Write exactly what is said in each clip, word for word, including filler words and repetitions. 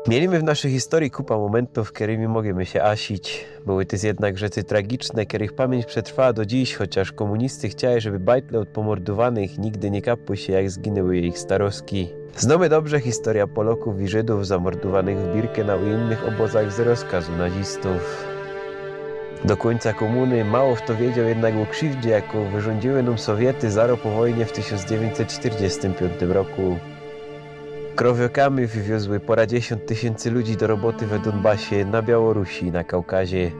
Mieli my w naszyj historyji kupa momentōw, kerymi możymy sie ôsić. Były tyż jednak rzeczy tragiczne, kerych pamiyńć przetrwała do dziś, chociŏż kōmunisty chcieli, żeby bajtle ô pōmordowanych nigdy niy kapły sie, jak zginyły jejich starostki. Znōmy dobrze historyjõ Polŏkōw i Żydōw zamordowanych w Birkenau i innych ôbozach z rozkazu nazistōw. Do kōńca kōmuny mało fto wiedzioł jednak ô krziwdzie, jakõ wyrządziły nōm Sowiety zarŏz po wojnie w tysiōnc dziewiyńćset czterdziestym piōntym roku. Krowiokamy wywiozły pora dziesiōnt tysiyncy ludzi do roboty we Dōnbasie, na Białorusji i na Kaukazie.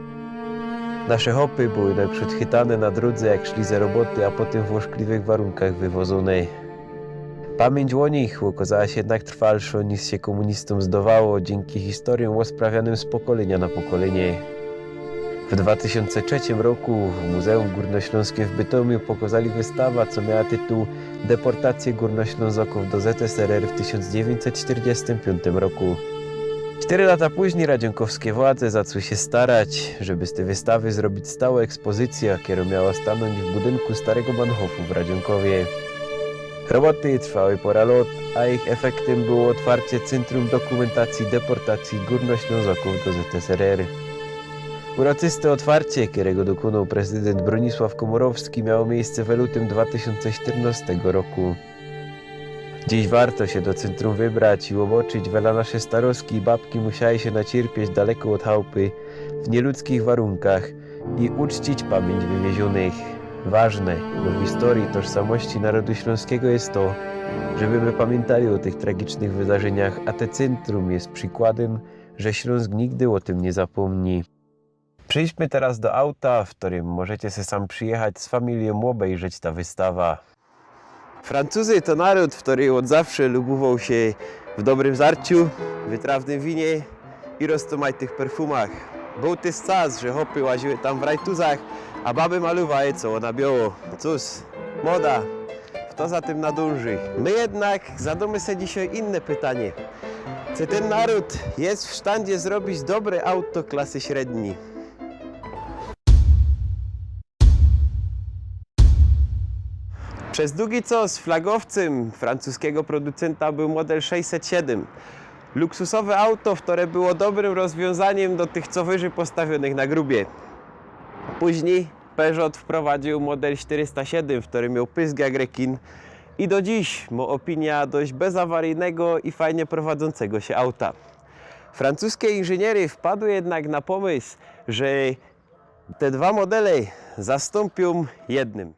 Nasze chopy były nojprzōd chytane na drōdze, jak szli ze roboty, a potym w ôszkliwych warunkach wywozōne. Pamiyńć ô nich ôkŏzała sie jednak trwalszŏ, niż sie kōmunistōm zdowało, dziynki historyjōm ôsprawianym z pokolyniŏ na pokolynie. W dwa tysiōnce trzecym roku w Muzeum Gōrnoślōnskim w Bytōmiu pokŏzali wystawa, co miała tytuł „Deportacje Gōrnoślōnzokōw do Z S R R w tysiōnc dziewiyńćset czterdziestym piōntym roku”. Sztyry lata późnij radziynkowske władze zaczły sie starać, żeby z tyj wystawy zrobić stałõ ekspozycyjõ, kerŏ miała stanōńć w budynku starego Bahnhofu w Radziynkŏwie. Roboty trwały pora lŏt, a jejich efektym było ôtwarcie Cyntrum Dokōmyntacyje Deportacyje Gōrnoślōnzokōw do Z S R R. Uroczyste ôtwarcie, kerego dokōnŏł prezydynt Bronisław Kōmorowski, miało miyjsce we lutym dwa tysiōnce sztyrnŏstego roku. Dziś warto sie do cyntrum wybrać i ôboczyć, wela nasze starostki i babki musiałi sie nacierpieć daleko ôd chałpy, w niyludzkich warunkach i uczcić pamiyńć wywieziōnych. Wŏżne, bo w historyji tożsamości narodu ślōnskigo je to, żeby my pamiyntali ô tych tragicznych wydarzyniach, a te cyntrum je przikładym, że Ślōnsk nigdy ô tym niy zapōmni. Przejdźmy teroz do auta, w kerym możecie se sam przijechać z familijōm, ôbejrzeć ta wystawa. Francuzy to naród, kery ôd zawsze lubowoł sie w dobrym zarciu, wytrawnym winie i roztōmajtych perfumach. Bōł tyż czas, że chopy łaziły tam w rajtuzach, a baby malowały coło na bioło. Cōż, moda. Fto za tym nadōnży? My jednak zadōmy se dzisiej inne pytanie. Czy tyn naród je w sztandzie zrobić dobre auto klasy średnij? Bez dugi czas flagowcym francuskigo producynta bōł model sześćset siedym. Luksusowe auto, kere było dobrym rozwiōnzaniym do tych, co wyżyj postawionych na grubie. Późnij Peugeot wprowadziōł model sztyrysta siedym, kery mioł pysk jak rekin i do dziś mŏ ôpiniã dość bezawaryjnego i fajnie prowadzōncego sie auta. Francuske inżyniery wpadły jednak na pōmysł, że te dwa modele zastōmpiōm jednym.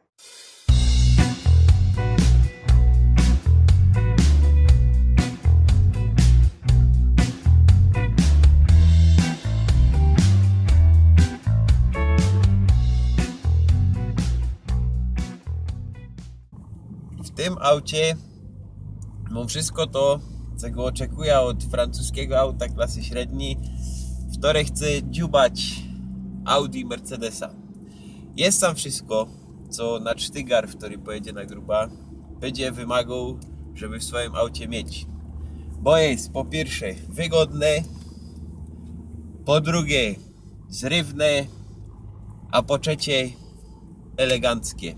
W tym aucie mōm wszysko to, czego ôczekujã ôd francuskigo auta klasy średnij, kere chce dziubać Audi, Mercedesa. Je tam wszysko, co na sztygar, kery pojedzie na gruba, bydzie wymogoł, żeby w swojim aucie mieć. Bo je po piyrsze wygodne, po drugie zrywne, a po trzecie eleganckie.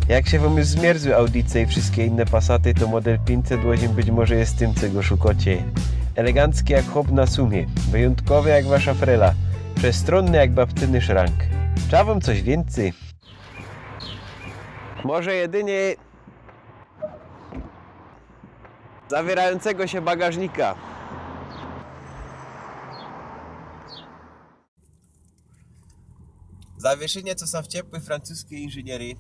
Jak sie wōm już zmierzły Audice i wszyske inne Passaty, to model piyńćset ôziym być może je tym, czego szukocie. Elegancki jak chop na sumie, wyjōntkowy jak wasza frela, przestrōnny jak babcyny szrank. Trza wōm coś wiyncyj? Może jedynie zawierajōncego sie bagażnika. Zawieszynie, co sōm wciepłe francuskigo inżyniery,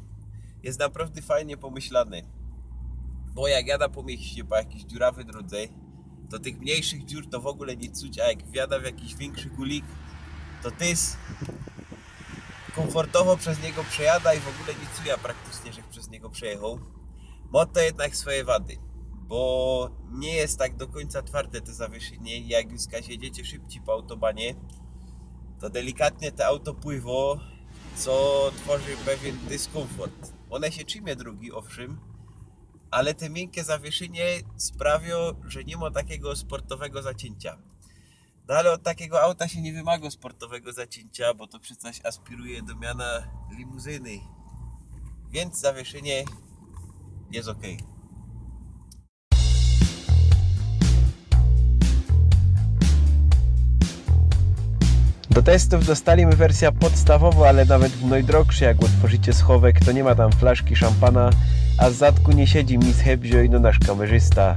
je naprowdã fajnie pōmyślane. Bo jak jadã po mieście po jakijś dziurawyj drōdze, to tych mniyjszych dziur to w ôgōle niy czuć, a jak wjadã w jakiś wiynkszi gulik, to tyż kōmfortowo bez niego przejadã i w ôgōle niy czujã praktycznie, żech bez niego przejechoł. Mŏ to jednak swoje wady, bo niy ma tak do kōńca twarde te zawieszynie, jak już jedziecie szybcij po autobanie, to delikatnie te auto pływŏ, co twŏrzi pewien dyskōmfort. Ône sie trzimie drogi, ôwszym, ale te miynkje zawieszynie sprawiŏ, że niy ma takigo sportowego zaciynczŏ. No ale ôd takigo auta sie niy wymagŏ sportowego zaciyncio, bo to przeca aspiruje do miana limuzyny. Wiync zawieszynie je ok. Do testōw dostali my wersyjõ podstawowõ, ale nawet w nojdrogszy, jak ôtworzicie schowek, to niy ma tam flaszki szampana, a z zadku niy siedzi Miss Hebzio i no nasz kamerzysta.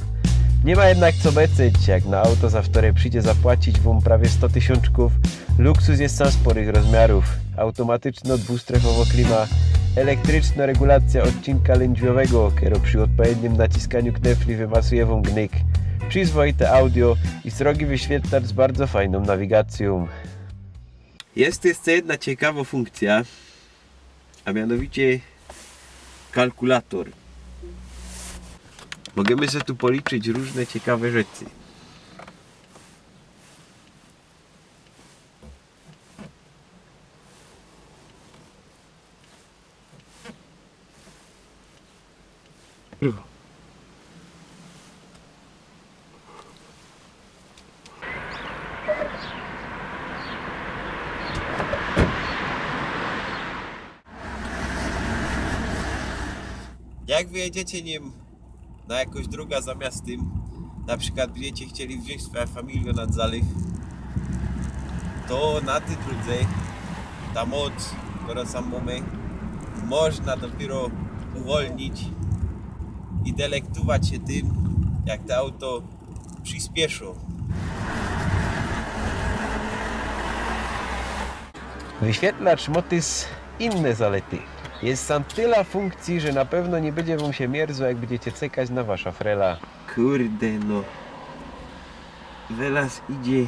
Niy ma jednak co beceć, jak na auto, za wtore przidzie zapłacić wōm prawie sto tysiōnczkōw, luksus je sam sporych rozmiarōw. Automatyczno dwustrefowŏ klima, elektryczno regulacyjŏ ôdcinka lynźwiowego, kero przi ôdpowiednim naciskaniu knefli wymasuje wōm gnyk. Przizwoite audio i srogi wyświetlŏcz z bardzo fajnōm nawigacyjōm. Je jeszcze jedna ciekawŏ funkcyjŏ, a mianowicie kalkulator. Możymy se tu policzyć rōżne ciekawe rzeczy. Jak wyjedziecie nim na jakŏś droga zamiast tym, na przikłŏd bydziecie chcieli wziōńć swojã familijã nad zalyw, to na tyj drōdze ta moc, kerõ sam mōmy, można dopiero uwolnić i delektować sie tym, jak to auto przispieszi. Wyświetlŏcz mŏ tyż inne zalety. Je sam tela funkcyji, że na pewno niy bydzie wōm sie mierzło, jak bydziecie cekać na waszã frela. Kurde no. Wylaz idzie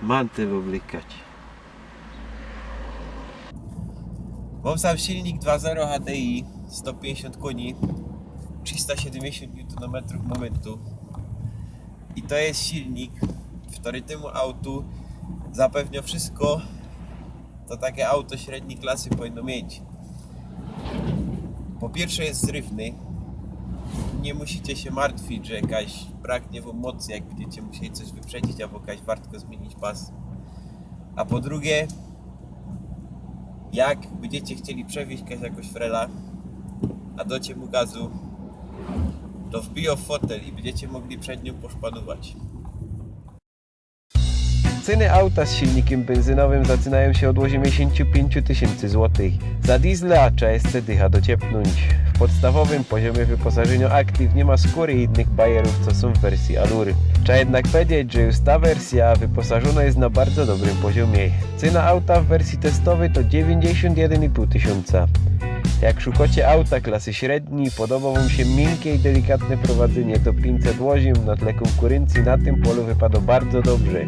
mantel ôblykać. Mōm sam silnik dwa zero H D I, sto piyńćdziesiōnt kōni, trzista siedymdziesiōnt niutonometrōw mōmyntu. I to je silnik, kery tymu autu zapewniŏ wszysko, co take auto średnij klasy powinno mieć. Po piyrsze, je zrywny. Niy musicie sie martwić, że jakaś braknie wōm mocy, jak bydziecie musieli coś wyprzedzić abo jakaś wartka zmiynić pas. A po drugie, jak bydziecie chcieli przewiyźć jakŏś frela, a dŏcie mu gazu, to wbijŏ w fotel i bydziecie mogli przed niym poszpanować. Cyny auta z silnikym bynsynowym zaczynajōm sie ôd ôziymdziesiōntu piyńciu tysiōncy złotych. Za diesla trza jeszcze dycha dociepnōńć. W podstawowym poziōmie wyposażyniŏ Active niy ma skōry innych bajerōw, co sōm w wersji Allure. Trza jednak powiedzieć, że już ta wersyjŏ wyposażōnŏ je na bardzo dobrym poziōmie. Cyna auta w wersji testowyj to dziewiyńćdziesiōnt jedyn i pōł tysiōnca. Jak szukŏcie auta klasy średnij, podobŏ wōm sie miynkie i delikatne prowadzynie, to piyńćset ôziym na tle kōnkurancje na tym polu wypadŏ bardzo dobrze.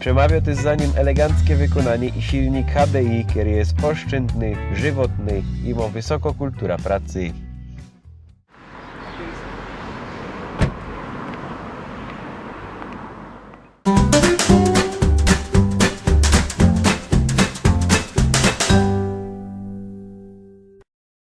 Przemawio tyż za nim eleganckie wykōnanie i silnik H D I, kery je ôszczynny, żywotny i mŏ wysokŏ kultura pracy.